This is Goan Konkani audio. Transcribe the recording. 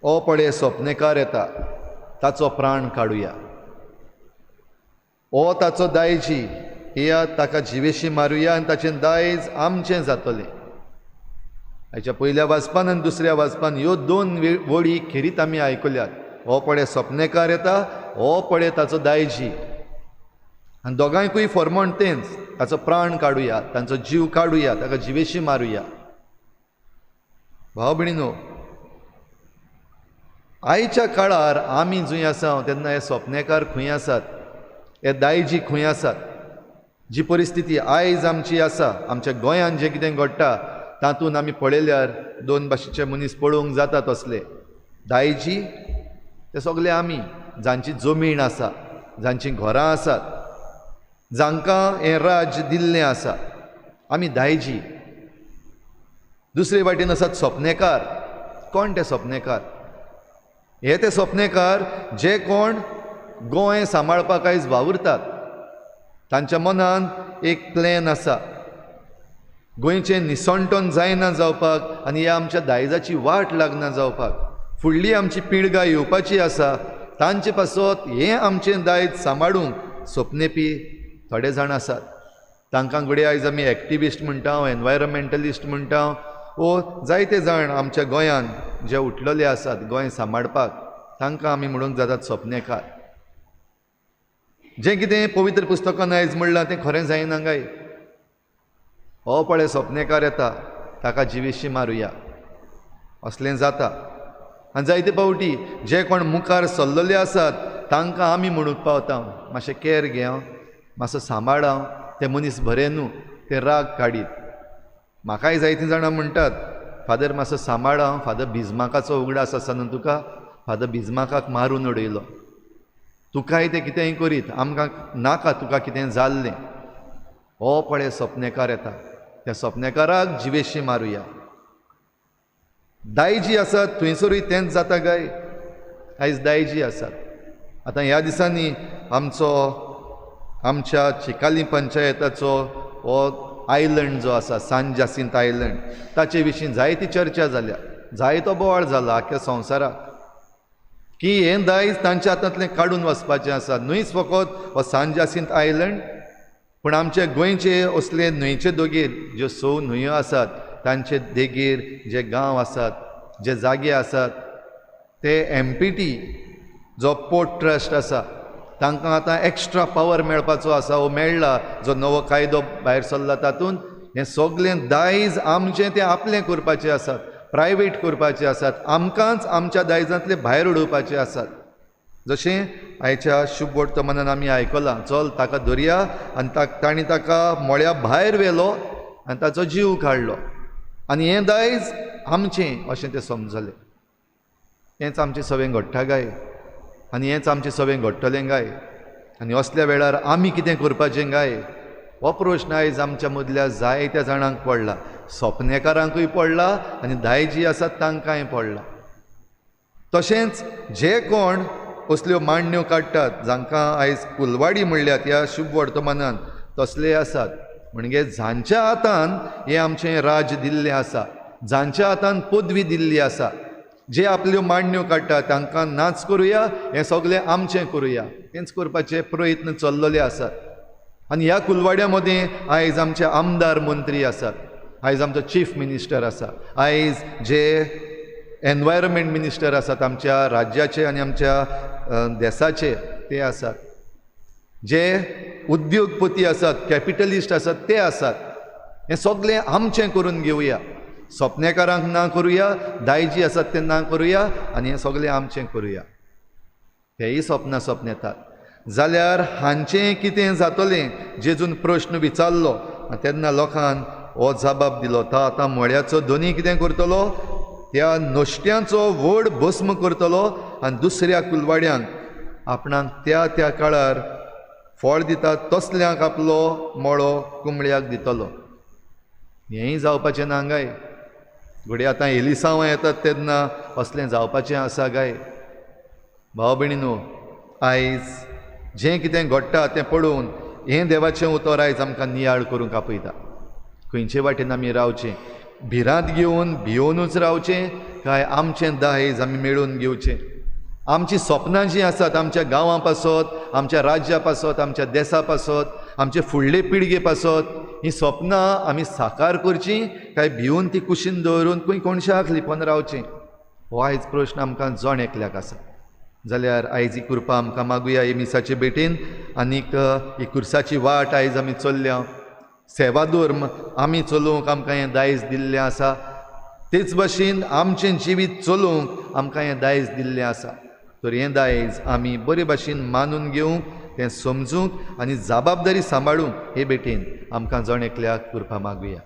ओ पळे सोपनेकार येता, ताचो प्राण काडुया. ओ ताचो दायजी, येया ताका जिवेशी मारुया आनी ताचें दायज आमचें जातलें. हाच्या पयल्या वाचपान आनी दुसऱ्या वाचपान ह्यो दोन वळी खेरीत आमी आयकल्यात. हो पळे सोपनेकार येता, हो पळे ताचो दायजी. आनी दोगांयकूय फॉर्मण तेंच, ताचो प्राण काडुया, तांचो जीव काडुया, ताका जिवेशी मारुया. भाव भयणीनो, आयच्या काळार आमी जंय आसा तेन्ना हे सोपनेकार खंय आसात, हे दायजी खंय आसात? जी परिस्थिती आयज आमची आसा, आमच्या गोंयांत जें कितें घडटा तातूंत आमी पळयल्यार दोन भाशेचे मनीस पळोवंक जाता तसले दायजी ते सगळे आमी, जांची जमीन आसा, जांचीं घरां आसात, जांकां हें राज्य दिल्लें आसा, आमी दायजी. दुसरे वाटेन आसात सोपनेकार. कोण ते सोपनेकार? हे ते सोपनेकार जे कोण गोंय सांबाळपाक आयज वावुरतात. तांच्या मनान एक प्लॅन आसा, गोंयचें निसणटण जायना जावपाक आनी ह्या आमच्या दायजाची वाट लागना जावपाक. फुडली आमची पिळगा येवपाची आसा, तांचे पासत हें आमचें दायज सांबाळूंक सोपनेपी थोडे जाण आसात. तांकां घडये आयज आमी एक्टिविस्ट म्हणटा, एनवायरमेंटलिस्ट म्हणटा, वो जायते जाण आमच्या गोंयांत जे उठलेले आसात गोंय सांबाळपाक, तांकां आमी म्हणूंक जातात सोपनेकार. जें कितें पवित्र पुस्तकान आयज म्हणलां तें खरें जायना काय? हो पळय सोपनेकार येता, ताका जिवेशी मारुया, असलें जाता. आनी जायते फावटी जे कोण मुखार सरलेले आसात तांकां आमी म्हणूंक पावता, मातशें केर घे, मातसो सांबाळ, ते मनीस बरे न्हू, ते राग काडीत. म्हाकाय जायतीं जाणां म्हणटात, फादर मातसो सांबाळ, फादर बिजमाकाचो उगडास आसा न्हू तुका, फादर बिजमाकाक मारून उडयलो, तुकाय ते कितेंय करीत, आमकां नाका तुका कितें जाल्लें. हो पळय सोपनेकार येता, त्या सोपनेकाराक जिवेशी मारुया. दायजी आसात थंयसरूय तेंच जाता काय? आयज दायजी आसात. आतां ह्या दिसांनी आमचो आमच्या चिकाली पंचायताचो हो आयलंड जो आसा, सान जासिंत आयलंड, ताचे विशीं जायती चर्चा जाल्या, जायतो बोवाळ जाला आख्ख्या संवसाराक की हें दायज तांच्या हातांतलें काडून वचपाचें आसा. न्हूच फकत हो सान जासिंत आयलंड, पूण आमचे गोंयचे असले न्हंयचे दोगेर ज्यो स न्हंयो आसात तांचे देगेर जे गांव आसात, जे जागे आसात, ते एमपीटी जो पोर्ट ट्रस्ट आसा तांकां आतां एक्स्ट्रा पावर मेळपाचो आसा, हो मेळ्ळा जो नवो कायदो भायर सरला तातूंत हें सगळें दायज आमचें तें आपलें करपाचें आसात, प्रायवेट करपाचें आसात, आमकांच आमच्या दायजांतलें भायर उडोवपाचें आसात. जशें आयच्या शुभ वर्तमानान आमी आयकलां, चल ताका धरया, आनी तांणी ताका मळ्या भायर व्हेलो आनी ताचो जीव काडलो आनी हें दायज आमचें अशें तें समजलें. हेंच आमचें सगळें घडटा काय? आनी हेंच आमचें सगळें घडटलें काय? आनी असल्या वेळार आमी कितें करपाचें काय? हो प्रश्न आयज आमच्या मदल्या जायत्या जाणांक पडला, सोपनेकारांकूय पडला आनी दायजी आसात तांकांय पडला. तशेंच जे कोण असल्यो मांडण्यो काडटात, जांकां आयज कुलवाडी म्हणल्यात ह्या शुभ वर्तमानान, तसले आसात. म्हणजे जांच्या हातान हें आमचें राज्य दिल्लें आसा, जांच्या हातान पदवी दिल्ली आसा, जे आपल्यो मांडण्यो काडटात तांकां नाच करुया, हें सगळें आमचें करुया, तेंच करपाचे प्रयत्न चल्लेले आसात. आनी ह्या कुलवाड्या मदीं आयज आमचे आमदार मंत्री आसात, आयज आमचो चीफ मिनिस्टर आसा, आयज जे एनवायरमेंट मिनिस्टर आसात आमच्या राज्याचे आनी आमच्या देसाचे ते आसात, जे उद्योगपती आसात, कॅपिटलिस्ट आसात ते आसात. हें सगळें आमचें करून घेवया, सोपनेकारांक ना करुया, दायजी आसात ते ना करुया आनी हें सगळें आमचें करुया. हेय सपनां सपनेतात. जाल्यार हांचें कितें जातलें जेजून प्रश्न विचारलो आनी तेन्ना लोकान हो जबाब दिलो, तो आतां मळ्याचो धनी कितें करतलो, त्या नश्ट्यांचो व्हड भस्म करतलो आनी दुसऱ्या कुलवाड्यांक आपणाक त्या त्या काळार फळ दिता तसल्यांक आपलो मळो कुंबळ्याक दितलो. हेंय जावपाचें ना गाय? घडये आतां एलिसांवां येतात तेन्ना असलें जावपाचें आसा गाय? भाव भयणीनो, आयज जें कितें घडटा तें पळोवन हें देवाचें उतर आयज आमकां नियाळ करूंक आपयता. खंयचे वाटेन आमी रावचें, भिरांत घेवन भियोनूच रावचें काय आमचें दायज आमी मेळोवन घेवचें? आमचीं सपनां जीं आसात आमच्या गांवां पासत, आमच्या राज्या पासत, आमच्या देसा पासत, आमचे फुडले पिळगे पासत, हीं सपनां आमी साकार करचीं काय भिवन ती कुशीन दवरून खंय कोणशाक लिपोवन रावचें? हो आयज प्रश्न आमकां जण एकल्याक आसा. जाल्यार आयज ही कृपा आमकां मागुया ही मिसाचे भेटेन. आनीक ही खुर्साची वाट आयज आमी चल्ल्या, सेवाधर्म आमी चलोवंक आमकां हें दायज दिल्लें आसा, तेच भाशेन आमचें जिवीत चलोवंक आमकां हें दायज दिल्लें आसा. तर हें दायज आमी बरे भाशेन मानून घेवंक, तें समजूंक आनी जबाबदारी सांबाळूंक हे भेटेन आमकां जण एकल्याक कृपा मागुया.